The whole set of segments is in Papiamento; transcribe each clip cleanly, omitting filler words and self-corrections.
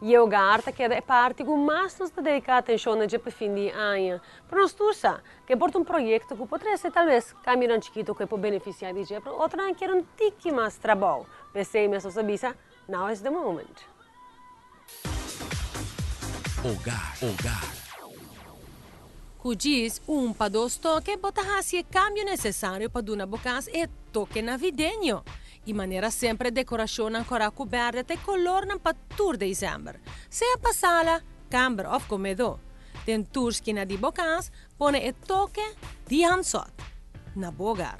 E hogar ta keda e parti ku mas nos ta dediká atenshon na dje pa fin di aña. Pero nos tur sa ku e por ta un proyekto ku por trese talbes kambionan chikitu ku e por benefisiá di dje, pero otronan kier un tiki mas trabou. P'esei mes nos a bisa, Now is the moment. Hogar, hogar. Ku djis un pa dos toke bo ta hasi e kambio nesesario pa duna bo kas e toke navideño. I manera semper e dekorashonnan kòrá ku bèrdè ta e kolornan pa tur desèmber, sea pa sala, kamber òf komedó. Den tur skina di bo kas pone e toke di Hansot na bo hogar.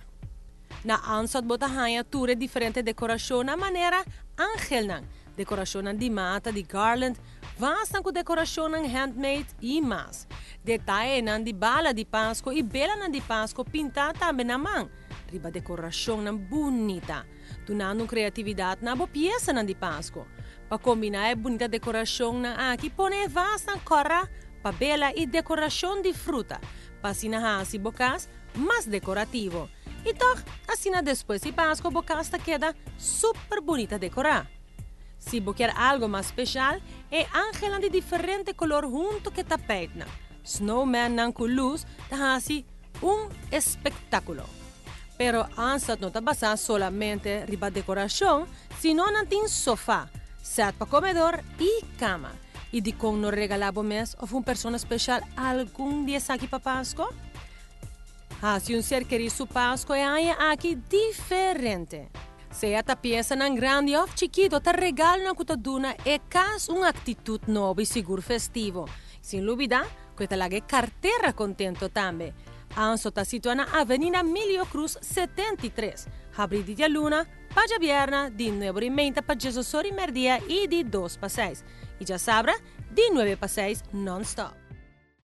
Na Hansot bo ta haña tur e diferente dekorashonnan manera angelnan, dekorashonnan di mata di garland, vasnan ku dekorashonnan handmade i mas. Detayenan di bala di Pasko i belanan di Pasko pintá tambe na man riba dekorashonnan bunita, dunando un kreatividat na bo piesanan di Pasko. Pa kombiná e bunita dekorashonnan aki pone e vasnan kòrá pa bela i dekorashon di fruta pa asina hasi bo kas mas dekorativo. I tòg asina despues di Pasko bo kas ta keda super bunita dekorá. Si bo kier algo mas speshal, e angelnan di diferente kolor huntu ku e tapijtnan, snowmannan ku lus ta hasi un espektákulo. Pero Ansat no ta basá solamente riba dekorashon, sino nan tin sofá, sèt pa komedor i kama. I dikon no regalá bo mes òf un persona speshal algun di esaki pa Pasko? Hasi un ser kerí su Pasko e aña aki diferente. Sea ta piesanan grandi òf chikitu ta regalonan ku ta duna e kas un aktitut nobo i sigur festivo. Sin lubidá ku e ta laga e kartera kontento tambe. Anso ta situá na Avenida Milio Cruz 73, habrí di djaluna pa djabièrna di nuebe ora i meinta pa diesdos ora i mèrdia i di dos pa seis, i djasabra di nuebe pa seis nònstòp.